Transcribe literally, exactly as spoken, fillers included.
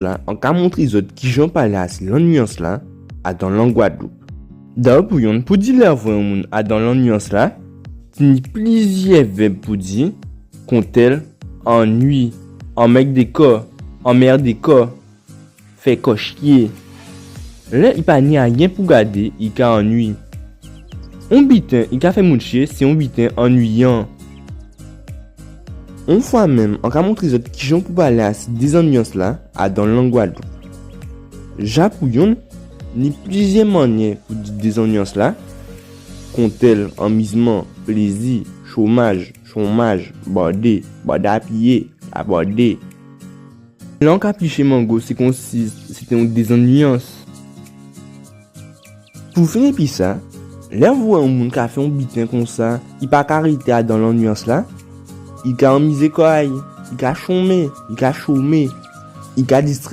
la, an ka montré zòt kijan palé asi lanniyans-la adan lang Gwadloup. Dabò pou yonn, pou di lè ou vwè on moun adan lanniyans-la, tini plizyè vèb pou di, kontèl, annui, anmègdé kò, anmèdé kò, fè kò chyé. Lè i pa ni ayen pou gadé, i ka annui. On biten i ka fè moun chyé, sé on biten annuiyan. Onfwamenm, an ka montré zòt kijan pou palé asi dézanniyans-la adan lang Gwadloup. Ja pou yonn, ni plizyè mannyè pou di dézanniyans-la, kontèl anmizman, plézi, chomaj, chonmaj, bòdé, bòdé apiyé, abòdé. Lè ou ka pliché mango, sé konsi sé té on dézanniyans. Pou fini épi sa, lè ou vwè on moun ka fè on biten konsa, i pa ka rété adan lanniyans-la, i ka anmizé kò a'y, i ka chonmé, i ka chomé, i ka distrè